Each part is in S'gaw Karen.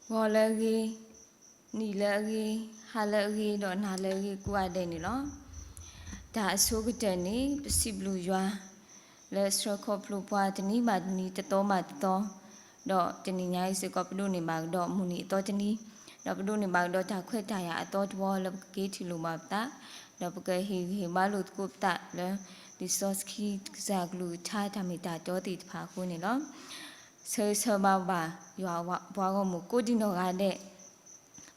ဂီၤလၢအဂ့ၤ, နံၤလၢအဂ့ၤ, ဟါလၢအဂ့ၤ, ဒီးနၤလၢအဂ့ၤကိးဂၤဒဲးန့ၣ်လီၤ. တၢ်အဆိကတၢၢ်န့ၣ် ပစံးဘျုးယွၤ လၢအဆှၢခီဖျိပှၤတနံၤဘၣ်တနံၤ တသီဘၣ်တသီ, ဒီးတနံၤညါအံၤစ့ၢ်ကီး ပဒိးန့ၢ်ဘၣ်ကဒီးမုၢ်နံၤအသီတနံၤ, ဒီးပဒိးန့ၢ်ဘၣ်ကဒီးတၢ်ခွဲးတၢ်ယာ်အသီတဝီ လၢပကက့ၤထံၣ်လိာ်ဘၣ်ပသး, ဒီးပကဟ့ၣ်ဂံၢ်ဟ့ၣ်ဘါလိာ်သကိးပသးလၢ လံာ်စီဆှံကစၢ်ကလုၢ်ကထါတၢ်မ့ၢ်တၢ်တီသ့ၣ်တဖၣ်အဃိန့ၣ်လီၤ. ဆၢဂ့ၤဆၢဝါဘၣ်ယွၤပှၤဂီၢ်မုၢ်ကိးဒံနီၢ်ဂၤဒဲး,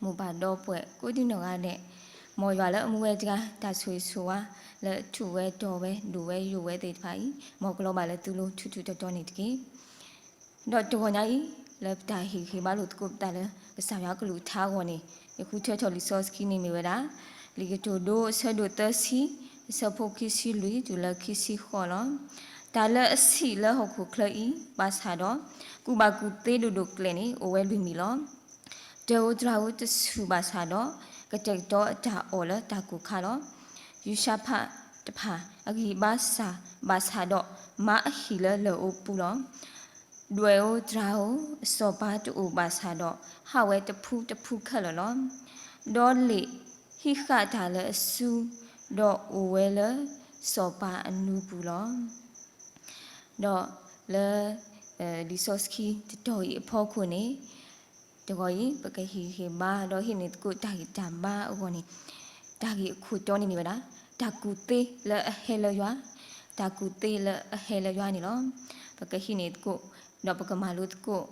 မိၢ်ပၢ်ဒီပုၢ်ဝဲၢ်ကိးဒံနီၢ်ဂၤဒဲး, မ်ယွၤလၢအမူဝဲတဂၤ တၢ်ဆိၣ်ဂ့ၤဆိၣ်ဝါ လၢအထူၣ်ဝဲတီၤဝဲ ဒိၣ်ဝဲယိာ်ဝဲသ့ၣ်တဖၣ်အံၤ မ်ကလီၤဘၣ်လၢသုလိၤထူးထူးတီၤတီၤန့ၣ်တက့ၢ်. ဒီးတဂီၤညါအံၤ လၢပတၢ်ဟ့ၣ်ဂံၢ်ဟ့ၣ်ဘါလိာ်သကိးပသးလၢ ကစၢ်ယွၤကလုၢ်ကထါအဂီၢ်န့ၣ် ယဃုထၢထီၣ်လံာ်စီဆှံန့ၣ်မ့ၢ်ဝဲဒၣ် လံာ်ကတိၤဒိ အဆၢဒိၣ်သၢဆံ အဆၢဖိခံဆံလွံၢ်တုၤလၢခံဆံဃိးလီၤ. တၢ်လၢအဆံးလၢဟီၣ်ခိၣ်ချၢအံၤ ဘၣ်ဆၣ်ဒီး ကူၣ်ဘၣ်ကူၣ်သ့ဒိၣ်ဒိၣ်ကျဲန့ၣ် အိၣ်ဝဲလွံၢ်မံၤလီၤ. တၢ်ဧိၤတြၢ်ဧိၤတဆူၣ်ဘၣ်ဆၣ်ဒီး ကတဲာ်ကတီၤအတၢ်အီၣ်လၢတၢ်ကိၢ်ခါလီၤ. ယူၤၡးဖးတဖၣ် အဂံၢ်ဘါစၢ်ဘၣ်ဆၣ်ဒီး မါအဟံၣ်လၢလၢၢ်အိပူၤလီၤ. ဒွဲၣ်ဧိၤတြၢ်ဧိၤ အစီၤပၤတအိၣ်ဘၣ်ဆၣ်ဒီး ဟးဝဲတဖုတဖုခဲလၢာ်လီၤ. ဒီးလ့ၣ်ဟံးဃာ်တၢ်လၢအစု ဒီးအိၣ်ဝဲလၢစီၤပၤအနူပူၤလီၤ. ဒီးလၢ လံာ်စီဆှံတတီၤအံၤအဖီခိၣ်န့ၣ် တဂီၤအံၤ ပကဟ့ၣ်ဂံၢ်ဟ့ၣ်ဘါ ဒီးဟ့ၣ်န့ၢ်သကိးတၢ်ဂံၢ်တၢ်ဘါအဂီၢ်န့ၣ် တၢ်ဂ့ၢ်အခိၣ်တီန့ၣ်မ့ၢ်ဝဲဒၣ် တၢ်ကူၣ်သ့လၢအဟဲလၢယွၤ, တၢ်ကူၣ်သ့လၢအဟဲလၢယွၤန့ၣ်လီၤ. ပကဟ့ၣ်န့ၢ်သကိး ဒီးပကမၤလိသကိး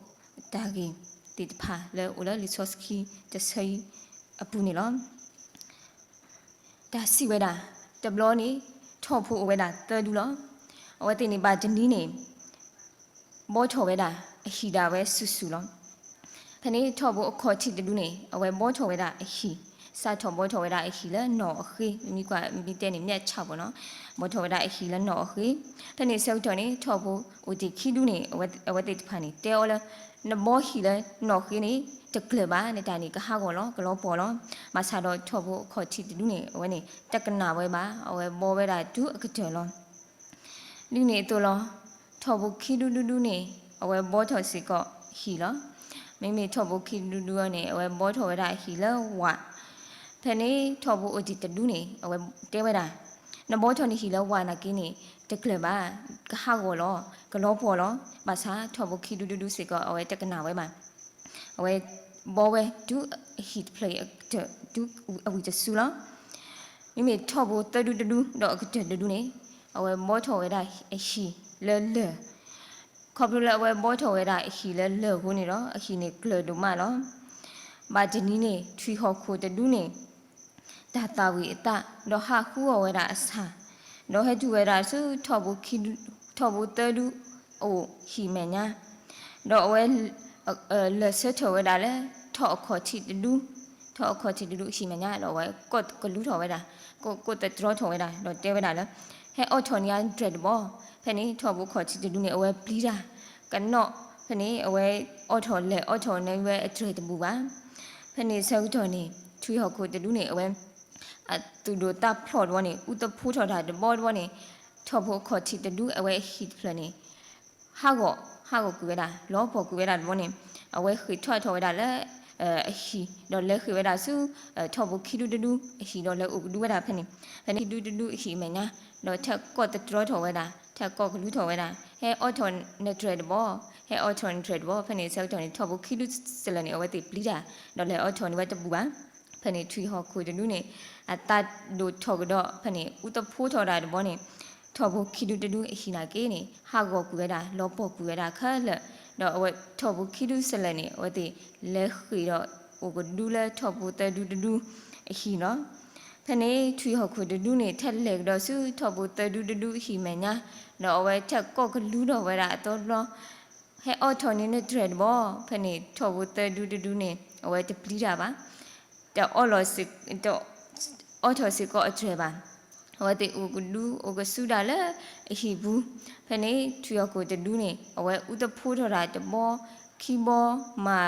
တၢ်ဂ့ၢ်သ့ၣ်တဖၣ်လၢအိၣ်လၢလံာ်စီဆှံတဆၢအံၤအပူၤန့ၣ်လီၤ. တၢ်စံးဝဲဒၣ် တဘျီန့ၣ် ထီၣ်ဖိအိၣ်ဝဲဒၣ်သၢဒူလီၤ. အဝဲသ့ၣ်န့ၣ်ဘၣ်တနံၤန့ၣ် ဘှီထီၣ်ဝဲဒၣ်အဟံၣ်ဒၣ်ဝဲစုာ်စုာ်လီၤ. ဖဲန့ၣ်ထီၣ်ဖိအခီၣ်ထံးတဒူန့ၣ် အဝဲဘှီထီၣ်ဝဲဒၣ်အဟံၣ်, စးထီၣ်ဘှီထီၣ်ဝဲဒၣ်အဟံၣ်လၢနီၣ်အဃ့, မ့ၢ်ကွၢ်မ့ၢ်တဲန့ၣ် မ့ၢ်အဆၣ်ဘၣ်နီၤ, ဘှီထီၣ်ဝဲဒၣ်အဟံၣ်လၢနီၣ်အဃ့. ဖဲန့ၣ်ဆၢကတီၢ်န့ၣ် ထီၣ်ဖိအိၣ်တ့ၢ်ခံဒူန့ၣ် အဝဲသ့ၣ်တဖၣ်န့ၣ် တဲအီၤလၢ နဘှီဟံၣ်လၢနီၣ်ဃ့န့ၣ် တကျၢၤဘၣ်, နတၢ်န့ၣ်ကဟးဂီၤလီၤ, ကလီၤပှီၢ်လီၤ. ဘၣ်ဆၣ်ဒီးထီၣ်ဖိအခီၣ်ထံးတဒူန့ၣ် အဝဲန့ၣ် တကနၣ်ဝဲဘၣ်, အဝဲဘှီဝဲဒၣ်တုၤအကတၢၢ်လီၤ. ဒ်န့ၣ်အသိးလီၤ. ထီၣ်ဖိခံဒူဒူဒူန့ၣ် အဝဲဘှီထီၣ်စ့ၢ်ကီးဟံၣ်လီၤ. မ့မ့ၢ်ထီၣ်ဖိခံဒူဒူန့ၣ် အဝဲဘှီထီၣ်ဝဲဒၣ်အဟံၣ်လၢဝး. ဖဲန့ၣ်ထီၣ်ဖိအိၣ်တ့ၢ်တဒူန့ၣ် အဝဲတဲဝဲဒၣ်, နဘှီထီၣ်နဟံၣ်လၢဝးနာ်က့န့ၣ် တကျၢၤဘၣ်, ကဟးဂီၤလီၤ, ကလီၤပှီၢ်လီၤ. ဘၣ်ဆၣ်ထီၣ်ဖိခံဒူဒူဒူစ့ၢ်ကီး အဝဲတကနၣ်ဝဲဘၣ်. အဝဲဘှီဝဲတုၤအဟံၣ်တဖျၢၣ်အံၤအကတၢၢ် တုၤအဝံၣ်တစုလီၤ. မ့မ့ၢ်ထီၣ်ဖိသၢဒူတဒူ ဒီးအကတၢၢ်တဒူန့ၣ် အဝဲဘှီထီၣ်ဝဲဒၣ်အဟံၣ်လၢလၢၢ်. ခီဖျိလၢအဝဲဘှီထီၣ်ဝဲဒၣ်အဟံၣ်လၢလၢၢ်အဃိန့ၣ်ဒီး အဟံၣ်န့ၣ်ကျၢၤဒိၣ်မးလီၤ. ဘၣ်တနံၤန့ၣ် ထွံၣ်ဟီၣ်ခိၣ်တဒူန့ၣ် တၢ်သၣ်ဝံၤအသး ဒီးဟးဃုအီၣ်ဝဲဒၣ်အဆၣ်, ဒီးဟဲတုၤဝဲဒၣ်ဆူ ထီၣ်ဖိသၢဒူအအိၣ်ဟံၣ်မဲာ်ညါ, ဒီးအဝဲ လၢာ်ဆၢထၢၣ်ဝဲဒၣ်လၢ ထီၣ်အခီၣ်ထံးတဒူ, ထီၣ်အခီၣ်ထံးတဒူအဟံၣ်မဲာ်ညါ ဒီးအဝဲကိးကလူထီၣ်ဝဲဒၣ်, ကိးသတြီထီၣ်ဝဲဒၣ် ဒီးတဲဝဲဒၣ်လၢ ဟဲအီၣ်ထီၣ်န့ၢ်ယၤတြဲၤတဘီ. ဖဲန့ၣ်ထီၣ်ဖိအခီၣ်ထံးတဒူန့ၣ် အဝဲပျံၤတၢ်ကနီၣ်, ဖဲန့ၣ် အဝဲအီၣ်ထီၣ်လဲၣ်အီၣ်ထီၣ်န့ၢ်ဝဲအတြဲၤတဘူၣ်ဘၣ်. ဖဲန့ၣ်ဆၢကတီၢ်န့ၣ် ထွံၣ်ဟီၣ်ခိၣ်တဒူန့ၣ် အဝဲ အသူၣ်ဒိၣ်သးဖျိးတဘီန့ၣ် အူသဖှိထီၣ်တၢ်တဘီတဘီန့ၣ် ထီၣ်ဖိအခီၣ်ထံးတဒူအဝဲအဟံၣ်တဖျၢၣ်န့ၣ် ဟးဂီၤ, ဟးဂီၤကွံာ်ဝဲဒၣ်, လီၤပှီၢ်ကွံာ်ဝဲဒၣ်တဘီန့ၣ် အဝဲဃ့ၢ်ထွဲထီၣ်ဝဲဒၣ်လၢ အဟံၣ် ဒီးလဲၤဃ့ၢ်ဝဲဒၣ်ဆူ ထီၣ်ဖိခံဒူတဒူအဟံၣ် ဒီးလဲၤအိၣ်ကဒူဝဲဒၣ်ဖဲန့ၣ်, ဖဲန့ၣ်ခံဒူတဒူအဟံၣ်အမဲာ်ညါ, ဒီးထၢၣ်ကိးသတြီထီၣ်ဝဲဒၣ်, ထၢၣ်ကိးကလူထီၣ်ဝဲဒၣ်, ဟဲအီၣ်ထီၣ်နတြဲၤတဘီ, ဟဲအီၣ်ထီၣ်နတြဲၤတဘီ. ဖဲန့ၣ်ဆၢကတီၢ်န့ၣ် ထီၣ်ဖိခံဒူစလၢာ်န့ၣ် အဝဲသ့ၣ်ပျံၤတၢ်, ဒီးလဲၤအီၣ်ထီၣ်န့ၢ်ဝဲတဘူၣ်ဘၣ်. ဖဲန့ၣ်ထွံၣ်ဟီၣ်ခိၣ်တဒူန့ၣ် အသးဒိၣ်ထီၣ်ကဒီး, ဖဲန့ၣ် အူသဖှိထီၣ်တၢ်တဘီန့ၣ် ထီၣ်ဖိခံဒူတဒူအဟံၣ်နာ်က့န့ၣ် ဟးဂီၤကွံာ်ဝဲဒၣ်, လီၤပှီၢ်ကွံာ်ဝဲဒၣ်ခဲလၢာ်, ဒီးအဝဲထီၣ်ဖိခံဒူစလၢာ်န့ၣ် အဝဲသ့ၣ်လဲၤဃ့ၢ်ဒီးအိၣ်ကဒူလၢထီၣ်ဖိသၢဒူတဒူအဟံၣ်လီၤ. ဖဲန့ၣ်ထွံၣ်ဟီၣ်ခိၣ်တဒူန့ၣ် ထၢၣ်လဲၤကဒီးဆူထီၣ်ဖိသၢဒူတဒူအဟံၣ်မဲာ်ညါ, ဒီးအဝဲထၢၣ်ကိးကလူထီၣ်ဝဲဒၣ်အသီတဘျီ ဟဲအီၣ်ထီၣ်န့ၢ်နတြဲၤတဘီ. ဖဲန့ၣ်ထီၣ်ဖိသၢဒူတဒူန့ၣ် အဝဲတပျံၤတၢ်ဘၣ်, တအီၣ်လီၤစ့ၢ်, တအီၣ်ထီၣ်စ့ၢ်ကီးအတြဲၤဘၣ်. အဝဲသ့ၣ်အိၣ်ကဒူအိၣ်ကဆူဒၣ်လၢအဟံၣ်ပူၤ. ဖဲန့ၣ်ထွံၣ်ဟီၣ်ခိၣ်တဒူန့ၣ် အဝဲအူသဖှိထီၣ်တၢ်တဘီခံဘီ, မၤ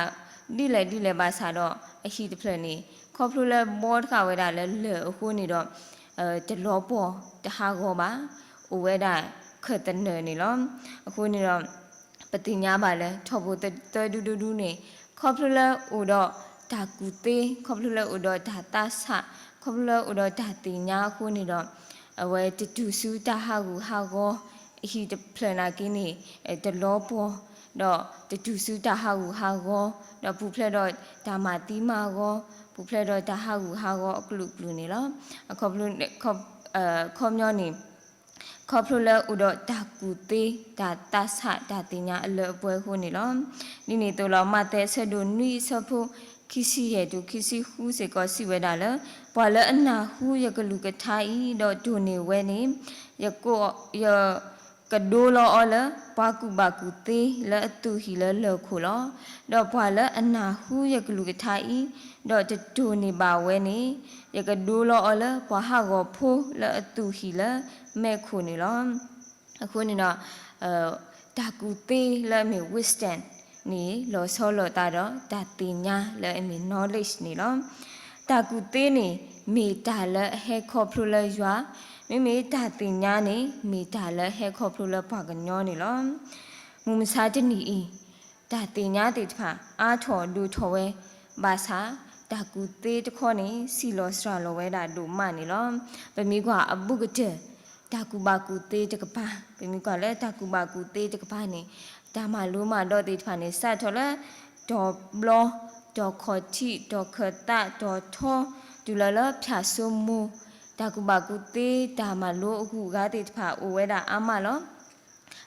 ဒ်လဲၣ်ဒ်လဲၣ်ဘၣ်ဆၣ်ဒီး အဟံၣ်တဖျၢၣ်န့ၣ် ခီဖျိလၢဘှီတဃာ်ဝဲဒၣ်လၢလၢၢ်အဃိန့ၣ်ဒီး တလီၤပှီၢ်တဟးဂီၤဘၣ်, အိၣ်ဝဲဒၣ်ခၢၣ်သနၢၣ်န့ၣ်လီၤ. အဃိန့ၣ်ဒီး ပသ့ၣ်ညါဘၣ်လၢ ထီၣ်ဖိသၢဒူတဒူန့ၣ် ခီဖျိလၢအိၣ်ဒီးတၢ်ကူၣ်သ့, ခီဖျိလၢအိၣ်ဒီးတၢ်သးဆး, ခီဖျိလၢအိၣ်ဒီးတၢ်သ့ၣ်ညါအဃိန့ၣ်ဒီး, အဝဲတတူၢ်ဆူတၢ်ဟးဂူာ်ဟးဂီၤ ဟံၣ်တဖျၢၣ်နာ်က့န့ၣ် တလီၤပှီၢ်, ဒီးတတူၢ်ဆူတၢ်ဟးဂူာ်ဟးဂီၤ, ဒီးပူၤဖျဲးဒီးတၢ်မၤသံမၤဂီၤ, ပူၤဖျဲးဒီးတၢ်ဟးဂူာ်ဟးဂီၤအကလုာ်ကလုာ်န့ၣ်လီၤ. အခီပညီန့ၣ် ခီဖျိလၢအိၣ်ဒီးတၢ်ကူၣ်သ့, တၢ်သးဆး, တၢ်သ့ၣ်ညါအလၢအပှဲၤအဃိန့ၣ်လီၤ. ဒ်န့ၣ်အသိးလီၤ, မးသဲအဆၢဒိၣ်နွံအဆၢဖိ ခံဆံယဲၢ်တုၤခံဆံဃုစ့ၢ်ကီးစံးဝဲဒၣ်လၢ, ပှၤလၢအနၢ်ဟူယကလုၢ်ကထါအံၤ ဒီးတိၢ်န့ၢ်ဝဲန့ၣ်, ယကိး, ယ, ကဒိလီၤအီၤလၢပှၤကူၣ်ဘၣ်ကူၣ်သ့လၢအသူၣ်ဟံၣ်လၢလၢၢ်ခိၣ်လီၤ. ဒီးပှၤလၢအနၢ်ဟူယကလုၢ်ကထါအံၤ, ဒီးတတိၢ်န့ၢ်ဘၣ်ဝဲန့ၣ်, ယကဒိလီၤအီၤလၢပှၤဟးဂီၤဖိလၢအသူၣ်ဟံၣ်လၢမဲးခိၣ်န့ၣ်လီၤ. အဃိန့ၣ်ဒီး တၢ်ကူၣ်သ့လၢအမ့ၢ် wisdom န့ၣ် လီၤဆီလိာ်သးဒီးတၢ်သ့ၣ်ညါလၢအမ့ၢ် knowledge န့ၣ်လီၤ. တၢ်ကူၣ်သ့န့ၣ် မ့ၢ်တၢ်လၢအဟဲခီဖျိလၢယွၤ, မ့မ့ၢ်တၢ်သ့ၣ်ညါန့ၣ် မ့ၢ်တၢ်လၢအဟဲခီဖျိလၢပှၤကညီန့ၣ်လီၤ. မုၢ်မဆါတနံၤအံၤ တၢ်သ့ၣ်ညါသ့ၣ်တဖၣ် အါထီၣ်ဒိၣ်ထီၣ်ဝဲ, ဘၣ်ဆၣ် တၢ်ကူၣ်သ့တခီန့ၣ် စံၣ်လီၤစှၤလီၤဝဲဒၣ်ဒိၣ်မးန့ၣ်လီၤ. ပမ့ၢ်ကွၢ်အဘူးကတၢၢ် တၢ်ကူၣ်ဘၣ်ကူၣ်သ့တကပၤ, ပမ့ၢ်ကွၢ်လၢတၢ်ကူၣ်ဘၣ်ကူၣ်သ့တကပၤန့ၣ် တၢ်မၤလိမၤဒိးသ့ၣ်တဖၣ်န့ၣ် စးထီၣ်လၢ တီၤဘျီ, တီၤခီၣ်ထံး, တီၤခၢၣ်သး, တီၤထီ, တုၤလီၤလၢဖၠၣ်စိမိၤ, တၢ်ကူၣ်ဘၣ်ကူၣ်သ့ တၢ်မၤလိအဂုၤအဂၤသ့ၣ်တဖၣ် အိၣ်ဝဲဒၣ်အါမးလီၤ.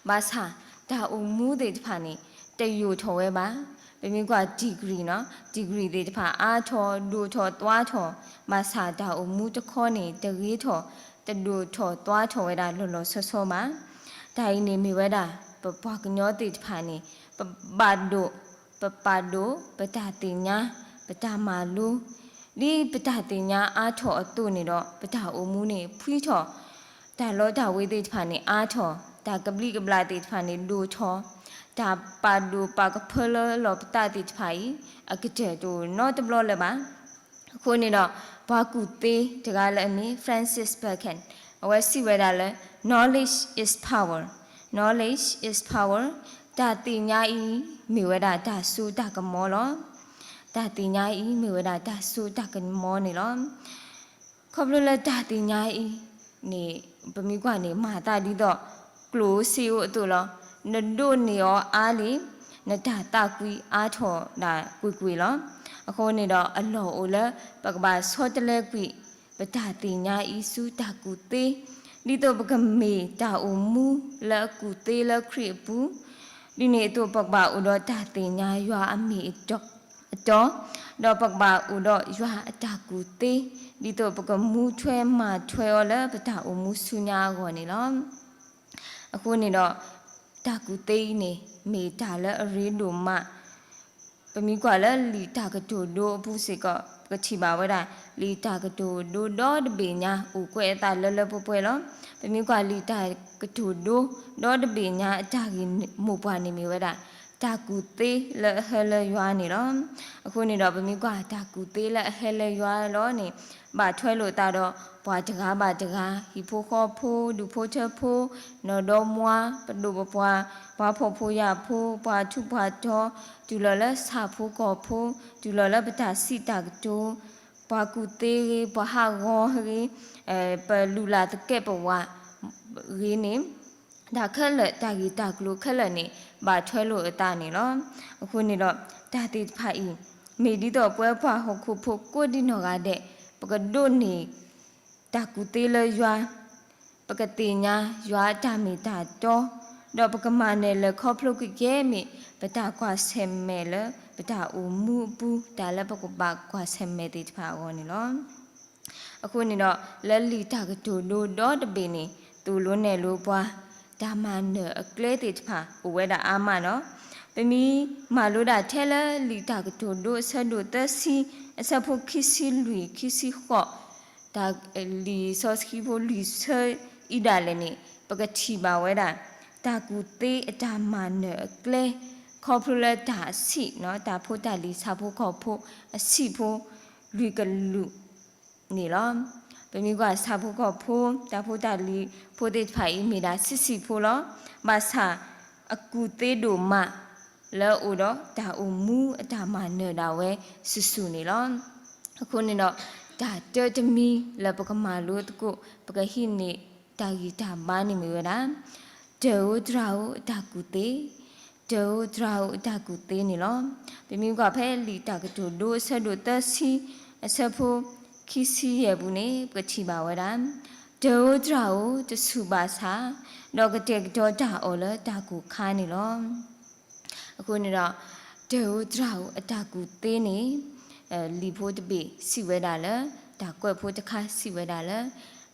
ဘၣ်ဆၣ် တၢ်အိၣ်မူသ့ၣ်တဖၣ်န့ၣ် တယိာ်ထီၣ်ဝဲဘၣ်. ပမ့ၢ်ကွၢ် degree နီၤ, degree သ့ၣ်တဖၣ် အါထီၣ်ဒိၣ်ထီၣ်သွါထီၣ်, ဘၣ်ဆၣ် တၢ်အိၣ်မူတခီန့ၣ် တဂ့ၤထီၣ် တဒိၣ်ထီၣ်သွါထီၣ်ဝဲဒၣ်လီၤလီၤဆီဆီဘၣ်. တၢ်အံၤန့ၣ်မ့ၢ်ဝဲဒၣ် ပပှၤကညီသ့ၣ်တဖၣ်န့ၣ် ပဘၣ်ဒိး ပပာ်ဒိၣ် ပတၢ်သ့ၣ်ညါ ပတၢ်မၤလိ, ဒ်ပတၢ်သ့ၣ်ညါအါထီၣ်အသိးန့ၣ်ဒီး ပတၢ်အိၣ်မူန့ၣ်ဖှံထီၣ်, တၢ်လီတၢ်ဝ့ၤသ့ၣ်တဖၣ်န့ၣ်အါထီၣ်, တၢ်ကဘျံးကဘျၣ်သ့ၣ်တဖၣ်န့ၣ်ဒိၣ်ထီၣ်, တၢ်ပာ်ဒိၣ်ပာ်ကဖၢလၢလီၢ်ပသးသ့ၣ်တဖၣ်အံၤ အကတၢၢ်တအိၣ်နီတဘျီလၢၤဘၣ်. အဃိန့ၣ်ဒီး ပှၤကူၣ်သ့တဂၤလၢအမ့ၢ် Francis Bacon အဝဲစံးဝဲဒၣ်လၢ knowledge is power, knowledge is power, တၢ်သ့ၣ်ညါအံၤ မ့ၢ်ဝဲဒၣ်တၢ်စိတၢ်ကမီၤလီၤ. တၢ်သ့ၣ်ညါအံၤ မ့ၢ်ဝဲဒၣ်တၢ်စိတၢ်ကမီၤန့ၣ်လီၤ. ခီဖျိလၢတၢ်သ့ၣ်ညါအံၤန့ၣ် ပမ့ၢ်ကွၢ်န့ၣ် မၤသးဒ်သိး ကျိၣ်ဧိၤစ့ဧိၤအသိးလီၤ. နဒိးန့ၢ်အီၤအါလံ နတၢ်သးကွံအါထီၣ်ဒၣ်ကွ့ၢ်ကွ့ၢ်လီၤ. အဃိန့ၣ်ဒီး အလီၢ်အိၣ်လၢ ပကဘၣ်ဆီတလဲကွံာ် ပတၢ်သ့ၣ်ညါအံၤဆူတၢ်ကူၣ်သ့, ဒ်သိးပကမ့ၢ်တၢ်အိၣ်မူလၢအကူၣ်သ့လၢခရံာ်အပူၤ, ဒ်န့ၣ်အသိး ပကဘၣ်အိၣ်ဒီးတၢ်သ့ၣ်ညါယွၤအမ့ၢ်အတီ, အတီ, ဒီးပကဘၣ်အိၣ်ဒီးယွၤအတၢ်ကူၣ်သ့, ဒ်သိးပကမူထွဲမၤထွဲအီၤလၢပတၢ်အိၣ်မူဆူညါအဂီၢ်န့ၣ်လီၤ. အဃိန့ၣ်ဒီး တၢ်ကူၣ်သ့အံၤန့ၣ် မ့ၢ်တၢ်လၢအရ့ဒိၣ်မး, ပမ့ၢ်ကွၢ်လၢလံာ်တၢ်ကတိၤဒိအပူၤစ့ၢ်ကီး ပကထံၣ်ဘၣ်ဝဲဒၣ် လံာ်တၢ်ကတိၤဒိဒီတဘ့ၣ်ညါ အိၣ်ကွဲးအသးလၢလၢပှဲၤပှဲၤလီၤ. ပမ့ၢ်ကွၢ်လံာ်တၢ်ကတိၤဒိ ဒီတဘ့ၣ်ညါအတၢ်ဂ့ၢ်မိၢ်ပှၢ်န့ၣ်မ့ၢ်ဝဲဒၣ် တၢ်ကူၣ်သ့လၢအဟဲလၢယွၤန့ၣ်လီၤ. အဃိန့ၣ်ဒီး ပမ့ၢ်ကွၢ်တၢ်ကူၣ်သ့လၢအဟဲလၢယွၤလီၤန့ၣ် ဘၣ်ထွဲလိာ်သးဒီး ပှၤတဂၤဘၣ်တဂၤ, ဟံၣ်ဖိဃီဖိ, ဒူၣ်ဖိထၢဖိ, နီၢ်ဒီမါ, ပဒိၣ်ပပှၢ်, ပှၤဖှီၣ်ဖိယာ်ဖိ, ပှၤထူးပှၤတီၤ, တုၤလီၤလၢဆၣ်ဖိကီၢ်ဖိ, တုၤလီၤလၢပတၢ်စံးတၢ်ကတိၤ, ပှၤကူၣ်သ့ဂ့ၤ, ပှၤဟးဂီၤဂ့ၤ, ပလုၢ်လၢ်သကဲးပဝးဂ့ၤန့ၣ် တၢ်ခဲလၢာ် တၢ်ဂ့ၢ်တၢ်ကျိၤခဲလၢာ်န့ၣ် ဘၣ်ထွဲလိာ်အသးန့ၣ်လီၤ. အဃိန့ၣ်ဒီး တၢ်သ့ၣ်တဖၣ်အံၤ မ့ၢ်ဒ်သိးပဝဲပှၤဟီၣ်ခိၣ်ဖိကိးဒံနီၢ်ဂၤဒဲး ပကဒိးန့ၢ် တၢ်ကူၣ်သ့လၢယွၤ, ပကသ့ၣ်ညါယွၤအတၢ်မ့ၢ်တၢ်တီ, ဒီးပကမၤနၢၤလၢခီဖျိကယဲၢ်မ့ၢ် ပတၢ်ကွၢ်ဆၢၣ်မဲာ်လၢပတၢ်အိၣ်မူအပူၤ တၢ်လၢပကဘၣ်ကွၢ်ဆၢၣ်မဲာ်သ့ၣ်တဖၣ်အဂီၢ်န့ၣ်လီၤ. အဃိန့ၣ်ဒီး လၢလံာ်တၢ်ကတိၤဒိဒီတဘ့ၣ်န့ၣ် သိၣ်လိနဲၣ်လိပှၤ တၢ်မၤနၢၤအကျဲသ့ၣ်တဖၣ် အိၣ်ဝဲဒၣ်အါမးလီၤ. ပမ့ၢ်မၤလိဒၣ်ထဲလၢလံာ်တၢ်ကတိၤဒိအဆၢဒိၣ်သၢဆံ အဆၢဖိခံဆံလွံၢ် ခံဆံဃိး တၢ်လံာ်စီဆှံဖိလွံၢ်ဆၢအံၤဒၣ်လဲာ်န့ၣ် ပကထံၣ်ဘၣ်ဝဲဒၣ် တၢ်ကူၣ်သ့အတၢ်မၤနၢၤအကျဲ ခီဖျိလၢတၢ်အဆံး တၢ်ဖိတၢ်လံၤဆၣ်ဖိကီၢ်ဖိအဆံးဖိ လွံၢ်ကလုာ်န့ၣ်လီၤ. ပမ့ၢ်ကွၢ်ဆၣ်ဖိကီၢ်ဖိ တၢ်ဖိတၢ်လံၤဖိသ့ၣ်တဖၣ်အံၤ မ့ၢ်ဒၣ်ဆံးဆံးဖိလီၤ. ဘၣ်ဆၣ် အကူၣ်သ့ဒိၣ်မး လၢအအိၣ်ဒီးတၢ်အိၣ်မူအတၢ်မၤနၢၤဒၣ်ဝဲစုာ်စုာ်န့ၣ်လီၤ. အဃိန့ၣ်ဒီး တၢ်တၢတမံၤလၢပကမၤလိသကိး ပကဟံးန့ၢ်တၢ်ဂံၢ်တၢ်ဘါန့ၣ်မ့ၢ်ဝဲဒၣ် တၢ်ဧိၤတြၢ်ဧိၤအတၢ်ကူၣ်သ့, တၢ်ဧိၤတြၢ်ဧိၤအတၢ်ကူၣ်သ့န့ၣ်လီၤ. ပမ့ၢ်ကွၢ်ဖဲလံာ်တၢ်ကတိၤဒိအဆၢဒိၣ်သၢဆံ အဆၢဖိခံဆံယဲၢ်ပူၤန့ၣ် ပကထံၣ်ဘၣ်ဝဲဒၣ် တၢ်ဧိၤတြၢ်ဧိၤတဆူၣ်ဘၣ်ဆၣ်, ဒီးကတဲာ်ကတီၤတၢ်အီၣ်လၢတၢ်ကိၢ်ခါန့ၣ်လီၤ. အဃိန့ၣ်ဒီး တၢ်ဧိၤတြၢ်ဧိၤအတၢ်ကူၣ်သ့န့ၣ် လံာ်ဖိတဘ့ၣ်စံးဝဲဒၣ်လၢ တၢ်ကွဲးဖိတခါစံးဝဲဒၣ်လၢ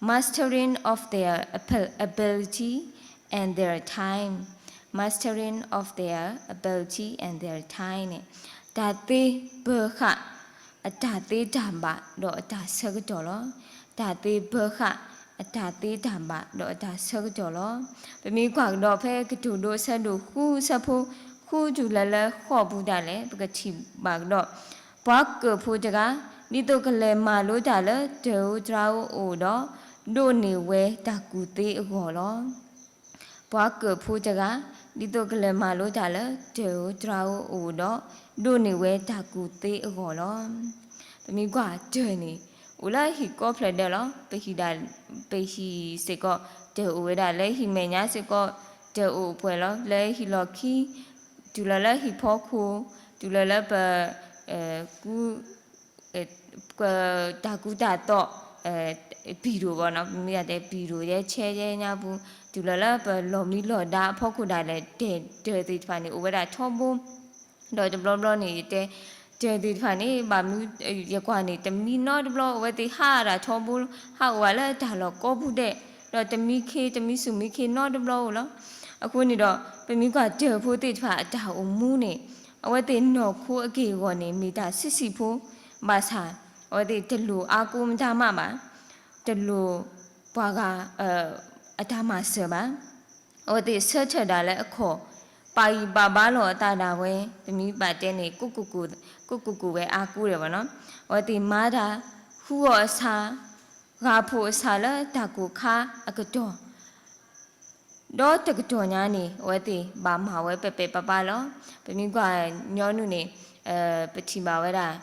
mastering of their ability and their time, mastering of their ability and their time န့ၣ် တၢ်သ့ပၢၤဃာ် အတၢ်သ့တၢ်ဘၣ်ဒီးအတၢ်ဆၢကတီၢ်လီၤ. တၢ်သ့ပၢၤဃာ် အတၢ်သ့တၢ်ဘၣ်ဒီးအတၢ်ဆၢကတီၢ်လီၤ. ပမ့ၢ်ကွၢ်ကဒီးဖဲကတိၤဒိအဆၢဒိၣ်ဃုအဆၢဖိဃုတုၤလၢလၢဃိးပူၤဒၣ်လဲာ် ပကထံၣ်ဘၣ်ကဒီး ပှၤကၢၢ်ဖိတဂၤ ဒ်သိးကလဲၤမၤလိတၢ်လၢတၢ်ဧိၤတြၢ်ဧိၤအအိၣ်ဒီး ဒိးန့ၢ်ဝဲတၢ်ကူၣ်သ့အဂီၢ်လီၤ. ပှၤကၢၢ်ဖိတဂၤ ဒ်သိးကလဲၤမၤလိတၢ်လၢတၢ်ဧိၤတြၢ်ဧိၤအအိၣ်ဒီး ဒိးန့ၢ်ဝဲတၢ်ကူၣ်သ့အဂီၢ်လီၤ. ပမ့ၢ်ကွၢ်တၢ်န့ၣ် အိၣ်လၢဟံၣ်ကိးဖျၢၣ်ဒဲးလီၤ. ပဟံၣ်ဒၣ် ပဟံၣ်စ့ၢ်ကီး တၢ်အိၣ်ဝဲဒၣ်လၢဟံၣ်မဲာ်ညါစ့ၢ်ကီး တၢ်အိၣ်ပှဲၤလီၤ. လၢဟံၣ်လီၢ်ခံ တုၤလီၤလၢဟံၣ်ဖီခိၣ် တုၤလီၤလၢပ ကူ တၢ်ကူတၢ်သိး ပံၤဒိၣ်ဘၣ်နီၤ, မ့ၢ်တဲပံၤဒိၣ်ယဲ ဆဲယဲညါပူၤ တုၤလီၤလၢပလီၢ်မံလီၢ်ဒါအဖီခိၣ်ဒၣ်လဲာ် တၢ်သ့ၣ်တဖၣ်န့ၣ် အိၣ်ဝဲဒၣ်ထီဘိ ဒီးတဘျီဘျီန့ၣ် ယတဲ တၢ်သ့ၣ်တဖၣ်န့ၣ် ဘၣ်မနုၤ ယကွၢ်န့ၣ် တမံနီတဘျီ အဝဲသ့ၣ်ဟးဒၣ်ထီဘိ ဟးအိၣ်ဝဲလၢတၢ်လီၢ်ကိးပူၤဒဲး ဒီးတမံခ့ တမံဆူၣ်မံခ့နီတဘျီဧိၤလီၤ. အဃိန့ၣ်ဒီး ပမ့ၢ်ကွၢ်တၢၢ်ဖိသ့ၣ်တဖၣ်အတၢ်အိၣ်မူန့ၣ် အဝဲသ့ၣ်နီၢ်ခိအက့ၢ်အဂီၤန့ၣ် မ့ၢ်တၢ်ဆံးဆံးဖိ ဘၣ်ဆၣ် အဝဲသ့ၣ်တလိၣ်အါကိးမတၤမးဘၣ်, တလိၣ်ပှၤဂၤ အတၢ်မၤစၢၤဘၣ်. အဝဲသ့ၣ်ဆၢထၢၣ်ဒၣ်လၢအခီၣ် ပာ်ဂံၢ်ပာ်ဘါလီၤအသးဒၣ်ဝဲ ပမ့ၢ်ဘၣ်တဲန့ၣ် ကိးကိးကိးဝဲအါကိးဒဲးဘၣ်နီၤ, အဝဲသ့ၣ်မၤတၢ် ဃုအီၣ်အဆၣ် ဂၢ်ဖှိၣ်အဆၣ်လၢတၢ်ကိၢ်ခါအကတီၢ် ဒီးတကတီၢ်ညါန့ၣ် အဝဲသ့ၣ်ဘၣ်မၤဝဲပၢၤပၢၤပၢၤပၢၤလီၤ. ပမ့ၢ်ကွၢ်ညီနုၢ်န့ၣ် ပထံၣ်ဘၣ်ဝဲဒၣ်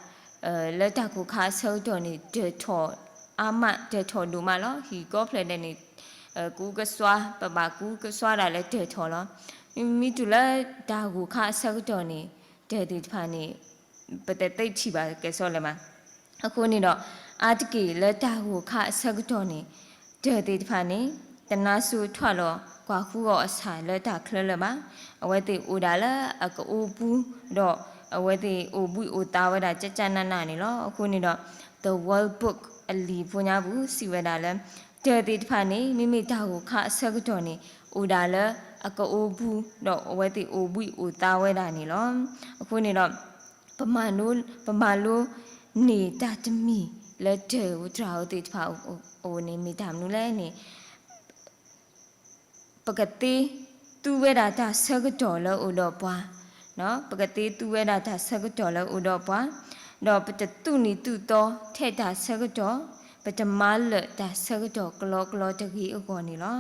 လၢတၢ်ကိၢ်ခါအဆၢကတီၢ်န့ၣ် တၢၢ်ထီၣ်အါမး တၢၢ်ထီၣ်ဒိၣ်မးလီၤ. ဟံၣ်ကိးဖျၢၣ်ဒဲးန့ၣ် ကူကစွါ ပဘၣ်ကူကစွါဒၣ်လၢတၢၢ်ထီၣ်လီၤ. မ့မ့ၢ်တုၤလၢတၢ်ဂိၢ်ခါအဆၢကတီၢ်န့ၣ် တၢၢ်သ့ၣ်တဖၣ်န့ၣ် ပတသ့ထံၣ်ဘၣ်ကဲဆီလဲၣ်မး. အဃိန့ၣ်ဒီး အါတက့ၢ်လၢတၢ်ဂိၢ်ခါအဆၢကတီၢ်န့ၣ် တၢၢ်သ့ၣ်တဖၣ်န့ၣ် တနါစိၤထွးလီၤကွၢ်ဃုအီၣ်အဆၣ်လၢတၢ်ချၢလၢၤဘၣ်. အဝဲသ့ၣ်အိၣ်ဒၣ်လၢအကအိပူၤ ဒီးအဝဲသ့ၣ်အိၣ်ဘှံးအိၣ်သါဝဲဒၣ်ကကနးနးန့ၣ်လီၤ. အဃိန့ၣ်ဒီး The World Book အလံာ်ဖိညါပူၤစံးဝဲဒၣ်လၢ တၢၢ်သ့ၣ်တဖၣ်န့ၣ် မ့မ့ၢ်တၢ်ဂိၢ်ခါအဆၢကတီၢ်န့ၣ် အိၣ်ဒၣ်လၢအကအိပူၤ ဒီးအဝဲသ့ၣ်အိၣ်ဘှံးအိၣ်သါဝဲဒၣ်န့ၣ်လီၤ. အဃိန့ၣ်ဒီး ပမၤလိန့ၢ်တၢ်တမံၤလၢတၢၢ်ဧိၤတြၢ်ဧိၤသ့ၣ်တဖၣ်အအိၣ်န့ၣ် မ့ၢ်တၢ်မနုၤလဲၣ်န့ၣ် ပကသ့သူဝဲဒၣ်တၢ်ဆၢကတီၢ်လၢအအိၣ်ဒီးပှၤ, ပကသ့သူဝဲဒၣ်တၢ်ဆၢကတီၢ်လၢအအိၣ်ဒီးပှၤ, ဒီးပတသူၣ်နံၤသူၣ်သီထဲတၢ်ဆၢကတီၢ်, ပတမၤလၢာ်တၢ်ဆၢကတီၢ်ကလီကလီတဂ့ၤအဂီၢ်န့ၣ်လီၤ.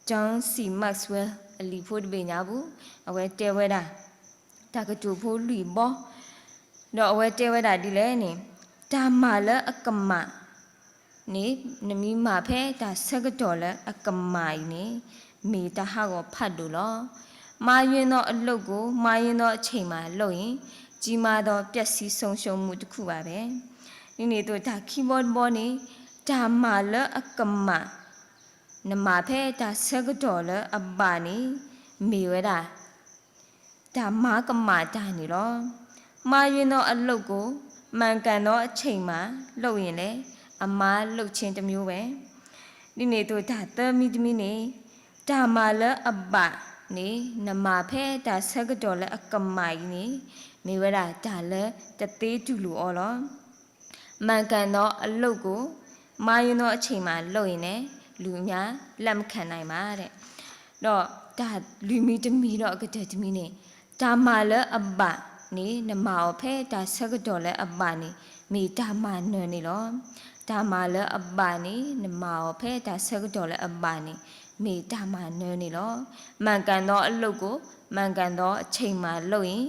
John C Maxwell အလံာ်ဖိတဘ့ၣ်ညါပူၤ အဝဲတဲဝဲဒၣ် တၢ်ကတိၤဖိလွံၢ်ဘီ ဒီးအဝဲတဲဝဲဒၣ်ဒ်လဲၣ်န့ၣ်, တၢ်မၤလၢအကမၣ်န့ၣ် နမ့ၢ်မၤဖဲတၢ်ဆၢကတီၢ်လၢအကမၣ်အံၤန့ၣ် မ့ၢ်တၢ်ဟးဂီၤဖးဒိၣ်လီၤ. မှားယွင်းသောအလုပ်ကို မှားယွင်းသောအချိန်မှာလုပ်ရင် ကြီးမားသောပျက်စီးဆုံးရှုံးမှုတစ်ခုပါပဲ. ဒ်န့ၣ်အသိးတၢ်ခံဘီတဘီန့ၣ် တၢ်မၤလၢအကမၣ် နမၤဖဲတၢ်ဆၢကတီၢ်လၢအဘၣ်န့ၣ် မ့ၢ်ဝဲဒၣ် တၢ်မၤကမၣ်တၢ်န့ၣ်လီၤ. မှားယွင်းသောအလုပ်ကို မှန်ကန်သောအချိန်မှာလုပ်ရင်လည်း အမှားလုပ်ခြင်းတစ်မျိုးပဲ. ဒ်န့ၣ်အသိးတၢ်သၢမံၤတမံၤန့ၣ် တၢ်မၤလၢအဘၣ်န့ၣ် နမၤဖဲတၢ်ဆၢကတီၢ်လၢအကမၣ်အံၤန့ၣ် မ့ၢ်ဝဲဒၣ်တၢ်လၢတသ့တူၢ်လိာ်အီၤလီၤ. မှန်ကန်သောအလုပ်ကို မှားယွင်းသောအချိန်မှာလုပ်ရင်လည်း လူအများလက်မခံနိုင်ပါတဲ့. ဒီးတၢ်လွံၢ်မံၤတမံၤဒီးအကတၢၢ်တမံၤန့ၣ် တၢ်မၤလၢအဘၣ်န့ၣ် နမၤအီၤဖဲတၢ်ဆၢကတီၢ်လၢအဘၣ်န့ၣ် မ့ၢ်တၢ်မၤနၢၤန့ၣ်လီၤ. တၢ်မၤလၢအဘၣ်န့ၣ် နမၤအီၤဖဲတၢ်ဆၢကတီၢ်လၢအဘၣ်န့ၣ် မ့ၢ်တၢ်မၤနၢၤန့ၣ်လီၤ. မှန်ကန်သောအလုပ်ကို မှန်ကန်သောအချိန်မှာလုပ်ရင်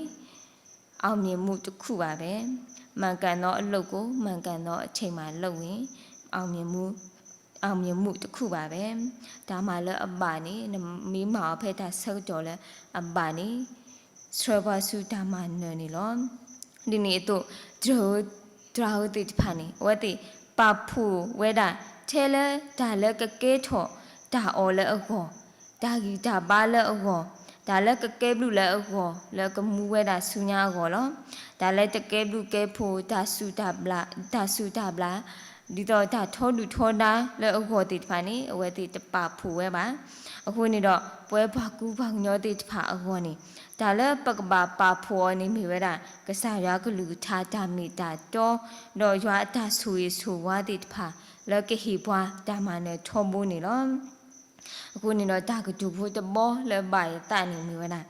အောင်မြင်မှုတစ်ခုပါပဲ။ မှန်ကန်သောအလုပ်ကို မှန်ကန်သောအချိန်မှာလုပ်ရင် အောင်မြင်မှု အောင်မြင်မှုတစ်ခုပါပဲ။ တၢ်မၤလၢအဘၣ်န့ၣ် နမ့ၢ်မၤအီၤဖဲတၢ်ဆၢကတီၢ်လၢအဘၣ်န့ၣ် ဆှၢပှၤဆူတၢ်မၤနၢၤန့ၣ်လီၤ. ဒ်န့ၣ်အသိး တြၢၤဧိၤ တြၢၤဧိၤသ့ၣ်တဖၣ်န့ၣ် အဝဲသ့ၣ်ပာ်ဖှိၣ်ဝဲဒၣ် ထဲလၢတၢ်လၢကကဲထီၣ်တၢ်အီၣ်လၢအဂီၢ်, တၢ်ဂံၢ်တၢ်ဘါလၢအဂီၢ်, တၢ်လၢကကဲဘျုးလၢအဂီၢ် လၢကမူဝဲဒၣ်ဆူညါအဂီၢ်လီၤ. တၢ်လၢတကဲဘျုးကဲဖှိၣ် တၢ်စူၢ်တၢ်ဘျၣ်, တၢ်စူၢ်တၢ်ဘျၣ် ဒ်သိးတၢ်ထီဒုၣ်ထီဒါလၢအဂီၢ်သ့ၣ်တဖၣ်န့ၣ် အဝဲသ့ၣ်တပာ်ဖှိၣ်ဝဲဘၣ်. အဃိန့ၣ်ဒီး ပဝဲပှၤကူပှၤကညီသ့ၣ်တဖၣ်အဂီၢ်န့ၣ် တၢ်လၢပကဘၣ်ပာ်ဖှိၣ်အီၤန့ၣ်မ့ၢ်ဝဲဒၣ် ကစၢ်ယွၤကလုၢ်ကထါ တၢ်မ့ၢ်တၢ်တီ ဒီးယွၤအတၢ်ဆိၣ်ဂ့ၤဆိၣ်ဝါသ့ၣ်တဖၣ် လၢကဟ့ၣ်ပှၤတၢ်မၤနၢၤထီဘိန့ၣ်လီၤ. အဃိန့ၣ်ဒီး တၢ်ကတိၤဖိတဘီလၢအဘၣ်ယသးန့ၣ်မ့ၢ်ဝဲဒၣ်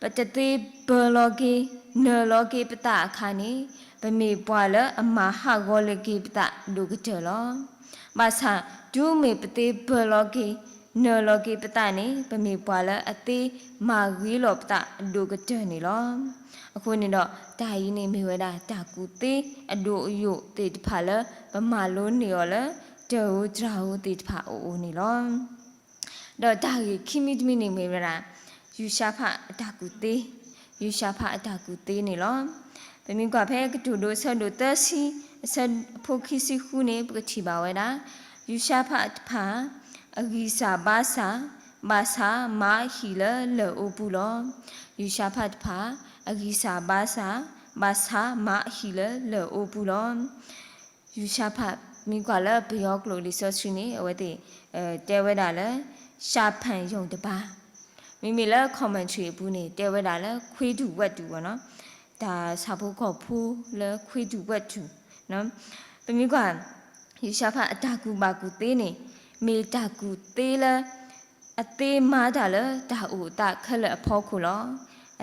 ပတသ့ပၢၤလီၤက့ၤ နၢၤလီၤက့ၤပသးအခါန့ၣ် ပမ့ၢ်ပှၤလၢအမၤဟးဂီၤလၢက့ၤပသးဒိၣ်ကတၢၢ်လီၤ. ဘၣ်ဆၣ် တုၤမ့ၢ်ပသ့ပၢၤလီၤက့ၤ နၢၤလီၤက့ၤပသးန့ၣ် ပမ့ၢ်ပှၤလၢအသ့မၤဂ့ၤလီၤပသးအဒိၣ်ကတၢၢ်န့ၣ်လီၤ. အဃိန့ၣ်ဒီး တၢ်အံၤန့ၣ်မ့ၢ်ဝဲဒၣ် တၢ်ကူၣ်သ့အဒိၣ်အယိာ်သ့ၣ်တဖၣ်လၢ ပမၤလိန့ၢ်အီၤလၢ တြၢၤဧိၤတြၢၤဧိၤသ့ၣ်တဖၣ်အအိၣ်န့ၣ်လီၤ. ဒီးတၢ်ဂ့ၢ်ခံမံၤတမံၤန့ၣ်မ့ၢ်ဝဲဒၣ် ယူၤၡါဖးအတၢ်ကူၣ်သ့, ယူၤၡါဖးအတၢ်ကူၣ်သ့န့ၣ်လီၤ. ပမ့ၢ်ကွၢ်ဖဲကတိၤဒိအဆၢဒိၣ်သၢဆံ အဆၢဖိခံဆံဃုန့ၣ် ပကထံၣ်ဘၣ်ဝဲဒၣ် ယူၤၡါဖးတဖၣ် အဂံၢ်စၢ်ဘါစၢ် ဘၣ်ဆၣ်မၤအဟံၣ်လၢလၢၢ်အိပူၤလီၤ. ယူၤၡါဖးတဖၣ် အဂံၢ်စၢ်ဘါစၢ် ဘၣ်ဆၣ်မၤအဟံၣ်လၢလၢၢ်အိပူၤလီၤ. ယူၤၡါဖး မ့ၢ်ကွၢ်လၢပယီၤကျိာ်လံာ်စီဆှံန့ၣ် အဝဲသ့ၣ် တဲဝဲဒၣ်လၢ ရှားဖန်ရုံတပါ, မ့မ့ၢ်လၢ commentary အပူၤန့ၣ် တဲဝဲဒၣ်လၢ ခွ့တူၢ်ဝဲတူၢ် ပေါ့နော်, တၢ်ဆၣ်ဖိကီၢ်ဖိလၢခွ့တူၢ်ဝဲတူၢ်, ပမ့ၢ်ကွၢ် ယူၤၡါဖးအတၢ်ကူၣ်ဘၣ်ကူၣ်သ့န့ၣ် မ့ၢ်တၢ်ကူၣ်သ့လၢ အသ့မၤတၢ်လၢတၢ်အိၣ်အသးခဲလၢာ်အဖီခိၣ်လီၤ.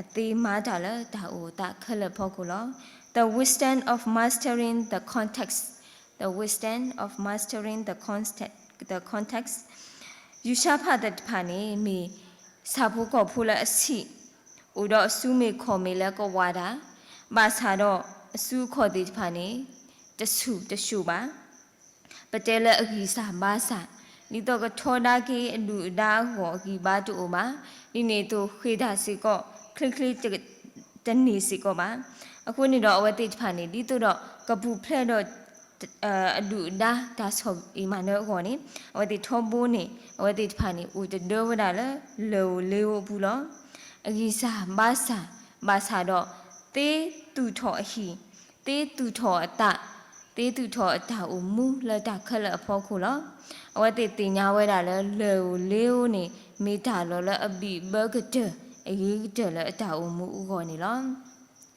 အသ့မၤတၢ်လၢတၢ်အိၣ်အသးခဲလၢာ်အဖီခိၣ်လီၤ. The wisdom of mastering the context, the wisdom of mastering the context, the context. ယူၤၡါဖးသ့ၣ်တဖၣ်န့ၣ် မ့ၢ်ဆၣ်ဖိကီၢ်ဖိလၢအဆံး, အိၣ်ဒီးအစုမ့ၢ်ခီၣ်မ့ၢ်လၢကဝးတၢ်, ဘၣ်ဆၣ်ဒီးအစုအခီၣ်သ့ၣ်တဖၣ်န့ၣ် တဆူၣ်တဆူၣ်ဘၣ်. ပတဲလၢအဂံၢ်စၢ်ဘါစၢ်, ဒ်သိးကထီဒါက့ၤအဒုၣ်အဒါအဂီၢ်အဂံၢ်ဘါတအိၣ်ဘၣ်, ဒ်န့ၣ်အသိးဃ့ၢ်တၢ်စ့ၢ်ကီး ချ့ချ့ တန့ၢ်စ့ၢ်ကီးဘၣ်. အဃိန့ၣ်ဒီးအဝဲသ့ၣ်တဖၣ်န့ၣ် ဒ်သိးဒီးကပူၤဖျဲးဒီး အဒုၣ်အဒါတၢ်ဆီၣ်အံၣ်မၤနၢၤအဂီၢ်န့ၣ် အဝဲသ့ၣ်ထီဘိန့ၣ် အဝဲသ့ၣ်တဖၣ်န့ၣ် အိၣ်တဒၢဝဲဒၣ်လၢ လၢၢ်ဧိၤလ့ဧိၤအပူၤလီၤ. အဂံၢ်စၢ်ဘါစၢ် ဘၣ်ဆၣ်ဒီး သ့သူၣ်ထီၣ်အဟံၣ်, သ့သူၣ်ထီၣ်အသး, သ့သူၣ်ထီၣ်အတၢ်အိၣ်မူလၢတၢ်ခဲလၢာ်အဖီခိၣ်လီၤ. အဝဲသ့ၣ်သ့ၣ်ညါဝဲဒၣ်လၢ လၢၢ်ဧိၤလ့ဧိၤန့ၣ် မ့ၢ်တၢ်လီၢ်လၢအဘံၣ်ဘၢကတၢၢ် အဂ့ၤကတၢၢ်လၢအတၢ်အိၣ်မူအဂီၢ်န့ၣ်လီၤ.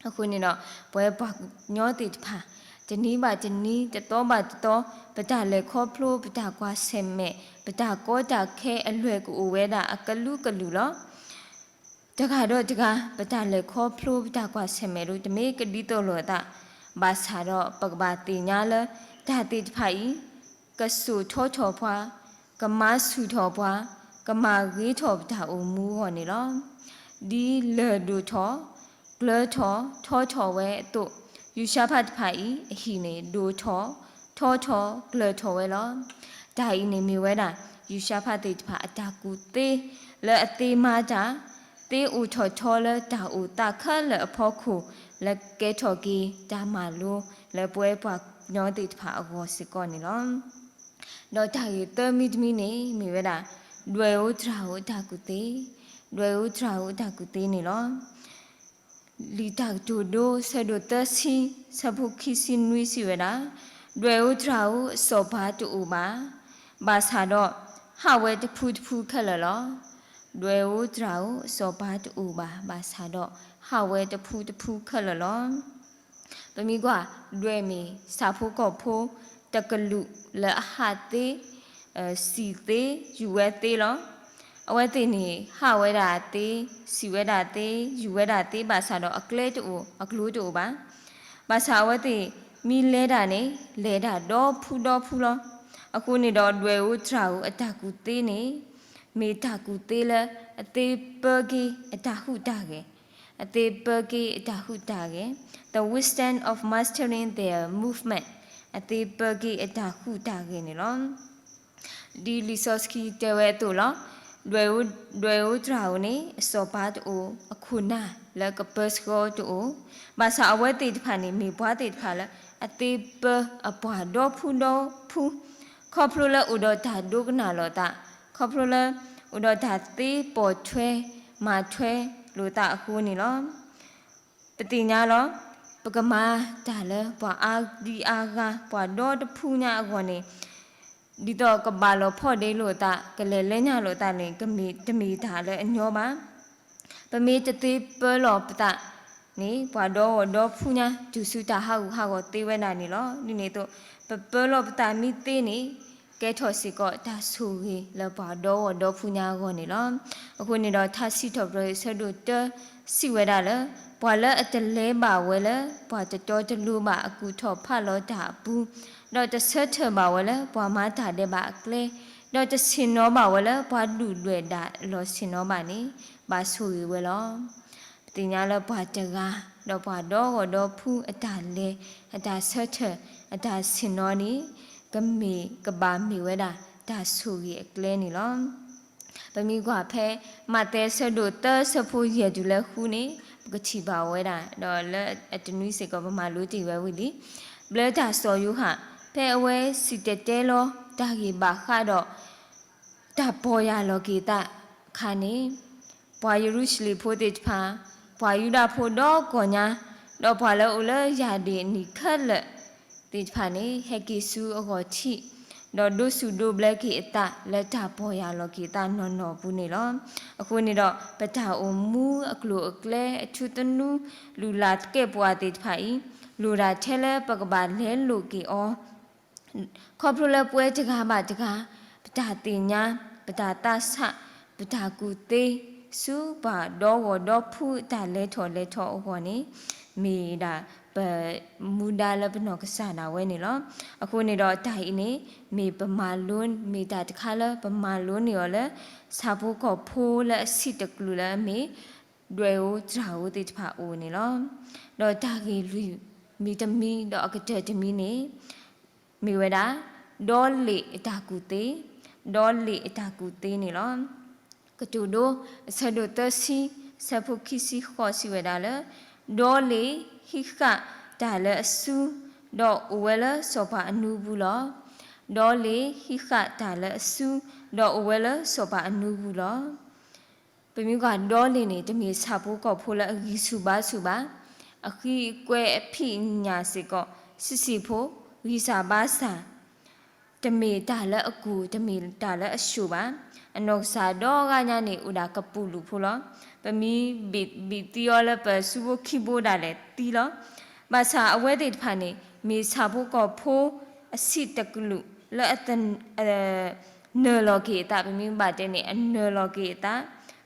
အဃိန့ၣ်ဒီး ပဝဲပှၤကညီသ့ၣ်တဖၣ် တနံၤဘၣ်တနံၤ တသီဘၣ်တသီ ပတၢ်လဲၤခီဖျိ ပတၢ်ကွၢ်ဆၢၣ်မဲာ် ပတၢ်ကီတၢ်ခဲအလွဲၢ်ကအိၣ်ဝဲဒၣ်အကလုာ်ကလုာ်လီၤ. တဂၤဒီးတဂၤ ပတၢ်လဲၤခီဖျိ ပတၢ်ကွၢ်ဆၢၣ်မဲာ်ဒီး တမ့ၢ်ကဒ်သိးလိာ်အသး, ဘၣ်ဆၣ်ဒီးပကဘၣ်သ့ၣ်ညါလၢ တၢ်သ့ၣ်တဖၣ်အံၤ ကစိာ်ထီထီၣ်ပှၤ, ကမၤဆူၣ်ထီၣ်ပှၤ, ကမၤဂ့ၤထီၣ်ပတၢ်အိၣ်မူအဂီၢ်န့ၣ်လီၤ. ဒ်လၢၢ်ဒိၣ်ထီၣ်, ကျၢၤထီၣ်, ထီထီၣ်ဝဲအသိး, ယူၤၡါဖးတဖၣ်အံၤ အဟံၣ်န့ၣ် ဒိၣ်ထီၣ်, ထီထီၣ်, ကျၢၤထီၣ်ဝဲလီၤ. တၢ်အံၤန့ၣ်မ့ၢ်ဝဲဒၣ် ယူၤၡါဖးသ့ၣ်တဖၣ်အတၢ်ကူၣ်သ့ လၢအသ့မၤတၢ်, သ့အိၣ်ထီၣ်ထီလၢတၢ်အိၣ်သးခဲလၢာ်အဖီခိၣ် လၢကဲထီၣ်က့ၤတၢ်မၤလိ လၢပဝဲပှၤကညီသ့ၣ်တဖၣ်အဂီၢ်စ့ၢ်ကီးန့ၣ်လီၤ. ဒီးတၢ်ဂ့ၢ်သၢမံၤတမံၤန့ၣ် မ့ၢ်ဝဲဒၣ် ဒွဲၣ်ဧိၤတြၢ်ဧိၤအတၢ်ကူၣ်သ့, ဒွဲၣ်ဧိၤတြၢ်ဧိၤအတၢ်ကူၣ်သ့န့ၣ်လီၤ. လံာ်တၢ်ကတိၤဒိ ဆၢဒိၣ်သၢဆံ ဆၢဖိခံဆံနွံစံးဝဲဒၣ်, ဒွဲၣ်ဧိၤတြၢ်ဧိၤအစီၤပၤတအိၣ်ဘၣ်, ဘၣ်ဆၣ်ဒီး ဟးဝဲတဖုတဖုခဲလၢာ်လီၤ. ဒွဲၣ်ဧိၤတြၢ်ဧိၤ အစီၤပၤတအိၣ်ဘၣ်, ဘၣ်ဆၣ်ဒီး ဟးဝဲတဖုတဖုခဲလၢာ်လီၤ. ပမ့ၢ်ကွၢ် ဒွဲၣ်မ့ၢ်ဆၣ်ဖိကီၢ်ဖိတကလုာ်လၢအဟးသ့, စံၣ်သ့, ယူၤဝဲသ့လီၤ. အဝဲသ့ၣ်န့ၣ် ဟးဝဲဒၣ်သ့, စံၣ်ဝဲဒၣ်သ့, ယူၤဝဲဒၣ်သ့ ဘၣ်ဆၣ်ဒီးအကျဲတအိၣ်, အကျိတအိၣ်ဘၣ်. ဘၣ်ဆၣ်အဝဲသ့ၣ်မ့ၢ်လဲၤတၢ်န့ၣ် လဲၤတၢ်ဒီဖုဒီဖုလီၤ. အဃိန့ၣ်ဒီး ဒွဲၣ်ဧိၤတြၢ်ဧိၤအတၢ်ကူၣ်သ့န့ၣ် မ့ၢ်တၢ်ကူၣ်သ့လၢ အသ့ပၢက့ၤအတၢ်ဟူးတၢ်ဂဲၤ, အသ့ပၢက့ၤအတၢ်ဟူးတၢ်ဂဲၤ, the wisdom of mastering their movement, အသ့ပၢက့ၤအတၢ်ဟူးတၢ်ဂဲၤန့ၣ်လီၤ. ဒ်လံာ်စီဆှံတဲဝဲအသိးလီၤ. ဒွဲၣ်ဧိၤတြၢ်ဧိၤန့ၣ် အစီၤပၤတအိၣ်, အခိၣ်နၢ်လၢကပၢဆှၢအီၤတအိၣ်, ဘၣ်ဆၣ်အဝဲသ့ၣ်တဖၣ်န့ၣ် မ့ၢ်ပှၤသ့ၣ်တဖၣ်လၢ အသ့ပၢအပှၤဒီဖုဒီဖု, ခီဖျိလၢအိၣ်ဒီးတၢ်ဒိကနၣ်လိာ်သး, ခီဖျိလၢအိၣ်ဒီးတၢ်သ့ပိာ်ထွဲမၤထွဲလိာ်သးအဃိန့ၣ်လီၤ. ပသ့ၣ်ညါလီၤ. ပကမၤတၢ်လၢပှၤအါဒံအါဂၤ ပှၤဒီတဖုညါအဂီၢ်န့ၣ် ဒ်သိးကဘၣ်လီၤဖီၣ်ဒ့လိာ်သး ကလဲၤလၢညါလိာ်သးန့ၣ် တမ့ၢ်တၢ်လၢအညီဘၣ်. ပမ့ၢ်တသ့ပၢလီၤပသးန့ၣ် ပှၤဒီဂီၢ်ဒီဖုညါ တုၤဆူတၢ်ဟးဂူာ်ဟးဂီၤသ့ဝဲဒၣ်န့ၣ်လီၤ. ဒ်န့ၣ်အသိး ပပၢလီၤပသးမ့ၢ်သ့န့ၣ် ကဲထီၣ်စ့ၢ်ကီးတၢ်ဆိၣ်ဂ့ၤလၢပှၤဒီဂီၢ်ဒီဖုညါအဂီၢ်န့ၣ်လီၤ. အဃိန့ၣ်ဒီး ထါစံးထီၣ်ပတြၢၤအဆၢဒိၣ်တၢ စံးဝဲဒၣ်လၢ ပှၤလၢအတလဲၤဘၣ်ဝဲလၢ ပှၤတတီတလိၤဘၣ်အကူၣ်ထီၣ်ဖးလီၤတၢ်အပူၤ, ဒီးတဆၢထၢၣ်ဘၣ်ဝဲလၢ ပှၤမၤတၢ်ဒဲးဘးအကျဲ, ဒီးတဆ့ၣ်နီၤဘၣ်ဝဲလၢ ပှၤဒုၣ်ဒွဲၣ်ဒၣ်အလီၢ်ဆ့ၣ်နီၤဘၣ်န့ၣ် ဘၣ်ဆိၣ်ဂ့ၤဝဲလီၤ. ပသ့ၣ်ညါလၢပှၤတဂၤ ဒီးပှၤဒီဂီၢ်ဒီဖုအတၢ်လဲၤ, အတၢ်ဆၢထၢၣ်, အတၢ်ဆ့ၣ်နီၤန့ၣ် ကမ့ၢ်ကဘၣ်မ့ၢ်ဝဲဒၣ် တၢ်ဆိၣ်ဂ့ၤအကျဲန့ၣ်လီၤ. ပမ့ၢ်ကွၢ်ဖဲ မးသဲအဆၢဒိၣ်သၢ အဆၢဖိယဲၢ်တုၤလၢဃုန့ၣ် ပကထံၣ်ဘၣ်ဝဲဒၣ်, ဒီးလၢအတနွံစ့ၢ်ကီး ပမၤလိတ့ၢ်ဝဲဝံၤလံ. ဘျၢတၢ်စီၤယိၤဟၣ် ဖဲအဝဲစံၣ်တဲၤတဲလီၤတၢ်ဂ့ၢ်ဘၣ်ဃးဒီး တၢ်ပီၢ်ယၢ်လီၤက့ၤသးအခါန့ၣ်, ပှၤယရူၤၡလ့ၣ်ဖိသ့ၣ်တဖၣ်, ပှၤယူဒၤဖိဒီကိးညါ, ဒီးပှၤလၢအအိၣ်လၢယၢ်ဒ့ၣ်အနံၣ်ခဲလၢာ်သ့ၣ်တဖၣ်န့ၣ် ဟဲက့ၤဆူအဂီၢ်ထံး, ဒီးဒိးစူၣ်ဒိးဘျၢက့ၤအသးလၢတၢ်ပီၢ်ယၢ်လီၤက့ၤသးနီၢ်နီၢ်အပူၤန့ၣ်လီၤ. အဃိန့ၣ်ဒီး ပတၢ်အိၣ်မူအကျိၤအကျဲ အထူသနူ လုၢ်လၢ်သကဲာ်ပဝးသ့ၣ်တဖၣ်အံၤ လိၣ်ဒၣ်ထဲလၢပကဘၣ်လဲလိာ်က့ၤအီၤ ခီဖျိလၢပဝဲတဂၤဘၣ်တဂၤ ပတၢ်သ့ၣ်ညါ, ပတၢ်သးဆး, ပတၢ်ကူၣ်သ့ ဆူပှၤဒီဂီၢ်ဒီဖုအတၢ်လဲၤထီၣ်လဲၤထီအဂီၢ်န့ၣ် မ့ၢ်ဒၣ်ပမူဒါလၢပနီၢ်ကစၢ်ဒၣ်ဝဲန့ၣ်လီၤ. အဃိန့ၣ်ဒီးတၢ်အံၤန့ၣ် မ့ၢ်ပမၤလိ, မ့ၢ်တၢ်တခါလၢပမၤလိန့ၢ်အီၤလၢ ဆၣ်ဖိကီၢ်ဖိလၢအဆံးတကလုာ်လၢအမ့ၢ် ဒွဲၣ်ဧိၤတြၢ်ဧိၤသ့ၣ်တဖၣ်အအိၣ်န့ၣ်လီၤ. ဒီးတၢ်ဂ့ၢ်လွံၢ်မံၤတမံၤ ဒီးအကတၢၢ်တမံၤန့ၣ် မ့ၢ်ဝဲဒၣ် ဒီလ့ၣ်အတၢ်ကူၣ်သ့, ဒီလ့ၣ်အတၢ်ကူၣ်သ့န့ၣ်လီၤ. ကတိၤဒိ အဆၢဒိၣ်သၢဆံ အဆၢဖိခံဆံဃိး စံးဝဲဒၣ်လၢ ဒီလ့ၣ်ဟံးဃာ်တၢ်လၢအစု, ဒီးအိၣ်ဝဲလၢစီၤပၤအနူပူၤလီၤ. ဒီလ့ၣ်ဟံးဃာ်တၢ်လၢအစု, ဒီးအိၣ်ဝဲလၢစီၤပၤအနူပူၤလီၤ. ပမ့ၢ်ကွၢ်ဒီလ့ၣ်န့ၣ် တမ့ၢ်ဆၣ်ဖိကီၢ်ဖိလၢအဂံၢ်ဆူၣ်ဘါဆူၣ်ဘၣ်, အဃံအကွဲအဖံးအညၣ်စ့ၢ်ကီး ဆံးဆံးဖိ, ဂံၢ်စၢ်ဘါစၢ်, တမ့ၢ်တၢ်လၢအကူၣ်, တမ့ၢ်တၢ်လၢအဆူၣ်ဘၣ်. အနီၢ်ကစၢ်ဒီဂၤညါန့ၣ် အိၣ်ဒၣ်ကပူၤလူၤဖိလီၤ. ပမ့ၢ်ဘ့ၣ်, ဘ့ၣ်သံအီၤလၢပစုဖိခံဘိဒၣ်လဲာ်သံလီၤ. ဘၣ်ဆၣ်အဝဲသ့ၣ်တဖၣ်န့ၣ် မ့ၢ်ဆၣ်ဖိကီၢ်ဖိအဆံးတကလုာ်လၢအ နၢၤလီၤက့ၤအသး, ပမ့ၢ်ဘၣ်တဲန့ၣ် အနၢၤလီၤက့ၤအသး,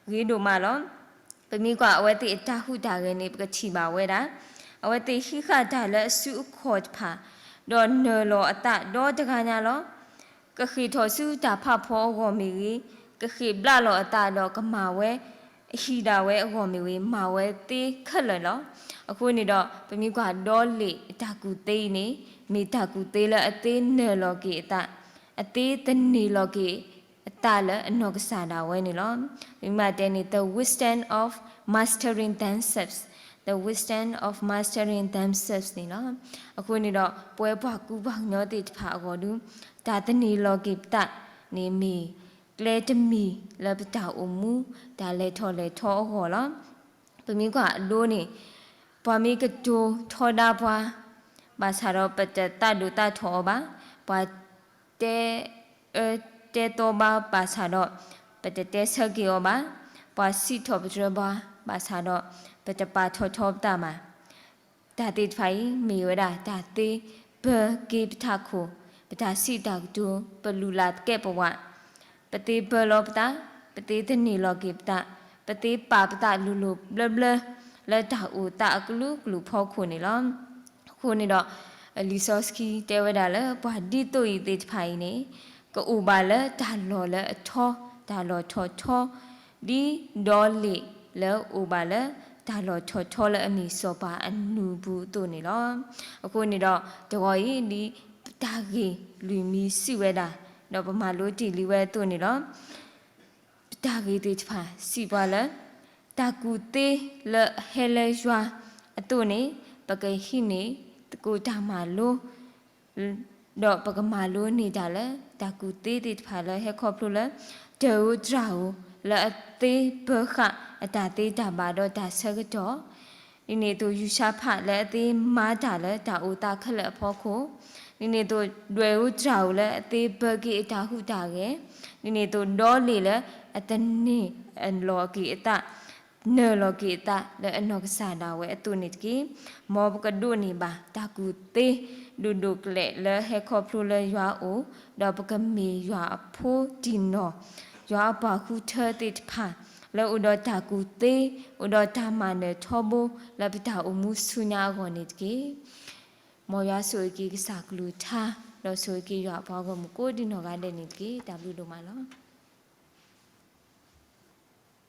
ဂ့ၤဒိၣ်မးလီၤ. ပမ့ၢ်ကွၢ်အဝဲသ့ၣ်အတၢ်ဟူးတၢ်ဂဲၤန့ၣ် ပကထံၣ်ဘၣ်ဝဲဒၣ်, အဝဲသ့ၣ်ဟံးဃာ်တၢ်လၢအစုအခီၣ်တဖၣ်, ဒီးနၢၤလီၤအသးဒီတဂၤညါလီၤ. ကဃ့ၢ်ထီၣ်ဆူတၢ်ဖးဖီအဂီၢ်မ့ၢ်ဂ့ၤ, ကဃ့ၢ်ဘျးလီၤအသးဒီးကမၤဝဲ အဟံၣ်ဒၣ်ဝဲအဂီၢ်မ့ၢ်ဂ့ၤ, မၤဝဲသ့ခဲလၢာ်လီၤ. အဃိန့ၣ်ဒီး ပမ့ၢ်ကွၢ်ဒီလ့ၣ်အတၢ်ကူၣ်သ့အံၤန့ၣ် မ့ၢ်တၢ်ကူၣ်သ့လၢအသ့နၢၤလီၤက့ၤအသး, အသ့သန့ၤလီၤက့ၤအသးလၢအနီၢ်ကစၢ်ဒၣ်ဝဲန့ၣ်လီၤ. ပမ့ၢ်တဲန့ၣ် the wisdom of mastering themselves, the wisdom of mastering themselves န့ၣ်လီၤ. အဃိန့ၣ်ဒီး ပဝဲပှၤကူပှၤကညီသ့ၣ်တဖၣ်အဂီၢ်ဒုး တၢ်သန့ၤလီၤက့ၤပသးန့ၣ်မ့ၢ် ကျဲတမံၤလၢပတၢ်အိၣ်မူ တၢ်လဲၤထီၣ်လဲၤထီအဂီၢ်လီၤ. ပမ့ၢ်ကွၢ်အဒိန့ၣ် ပှၤမ့ၢ်ကတိၤထီဒါပှၤ ဘၣ်ဆၣ်ဒီးပတသးဒိၣ်သးထီၣ်အီၤဘၣ်, ပှၤတဲအၢတဲသီဘၣ် ဘၣ်ဆၣ်ဒီး ပတတဲဆၢက့ၤအီၤဘၣ်, ပှၤစံးထီၣ်ပတြၢၤပှၤ ဘၣ်ဆၣ်ဒီး ပတပာ်ထီၣ်ထီပသးဘၣ်. တၢ်သ့ၣ်တဖၣ်အံၤ မ့ၢ်ဝဲဒၣ်တၢ်သ့ပၢက့ၤပထးခိၣ်, ပတၢ်စံးတၢ်ကတိၤ, ပလုၢ်လၢ်သကဲာ်ပဝး, ပသ့ပၢလီၤပသး, ပသ့သန့ၤလီၤက့ၤပသး, ပသ့ပာ်ပသးလိၤလိၤဘျၢဘျၢ လၢတၢ်အိၣ်သးအကလုာ်ကလုာ်ဖီခိၣ်န့ၣ်လီၤ. အဃိန့ၣ်ဒီး လံာ်စီဆှံတဲဝဲဒၣ်လၢ ပှၤဒ်သိးအံၤသ့ၣ်တဖၣ်အံၤန့ၣ် ကအိၣ်ဘၣ်လၢတၢ်လီၢ်လၢအထီ, တၢ်လီၢ်ထီၣ်ထီ, ဒ်ဒီလ့ၣ်လၢအိၣ်ဘၣ်လၢတၢ်လီၢ်ထီၣ်ထီလၢအမ့ၢ်စီၤပၤအနူၢ်ပူၤအသိးန့ၣ်လီၤ. အဃိန့ၣ်ဒီး တဂီၤအံၤ ဒ်ပတၢ်ဂ့ၢ်လွံၢ်မံၤစံးဝဲဒၣ်, ဒီးပမၤလိတ့ၢ်လံဝဲအသိးန့ၣ်လီၤ. ပတၢ်ဂ့ၢ်သ့ၣ်တဖၣ်စံးပှၤလၢ တၢ်ကူၣ်သ့လၢဟဲလၢယွၤအသိးန့ၣ် ပကဟံးန့ၢ်သကိးတၢ်မၤလိ ဒီးပကမၤလိန့ၢ်တၢ်လၢ တၢ်ကူၣ်သ့သ့ၣ်တဖၣ်လၢဟဲခီဖျိလၢ တၢၢ်ဧိၤတြၢ်ဧိၤ လၢအသ့ပၢဃာ်အတၢ်သ့တၢ်ဘၣ်ဒီးတၢ်ဆၢကတီၢ်, ဒ်န့ၣ်အသိး ယူၤၡါဖးလၢအသ့မၤတၢ်လၢတၢ်အိၣ်သးခဲလၢာ်အဖီခိၣ်, ဒ်န့ၣ်အသိး ဒွဲၣ်ဧိၤတြၢ်ဧိၤလၢအသ့ပၢက့ၤအတၢ်ဟူးတၢ်ဂဲၤ, ဒ်န့ၣ်အသိး ဒီလ့ၣ်လၢအတန့ၢ်လီၤက့ၤအသး နၢၤလီၤက့ၤအသးလၢအနီၢ်ကစၢ်ဒၣ်ဝဲအသိးန့ၣ်တက့ၢ်. မ်ပကဒိးန့ၢ်ဘၣ်တၢ်ကူၣ်သ့ ဒိၣ်ဒိၣ်ကလဲာ်လၢဟဲခီဖျိလၢယွၤအအိၣ်, ဒီးပကမ့ၢ်ယွၤအဖိတံၢ်နီၢ်, ယွၤအပှၤဃုထၢသ့ၣ်တဖၣ် လၢအိၣ်ဒီးတၢ်ကူၣ်သ့, အိၣ်ဒီးတၢ်မၤနၢၤထီဘိ လၢပတၢ်အိၣ်မူဆူညါအဂီၢ်န့ၣ်တက့ၢ်. မ်ယွၤဆိၣ်ဂ့ၤက့ၤကစၢ်ကလုၢ်ကထါ, ဒီးဆိၣ်ဂ့ၤက့ၤယွၤအပှၤဂီၢ်မုၢ်ကိးဒံနီၢ်ဂၤဒဲးန့ၣ်တက့ၢ်. တၢ်ဘျုးဒိၣ်မးလီၤ.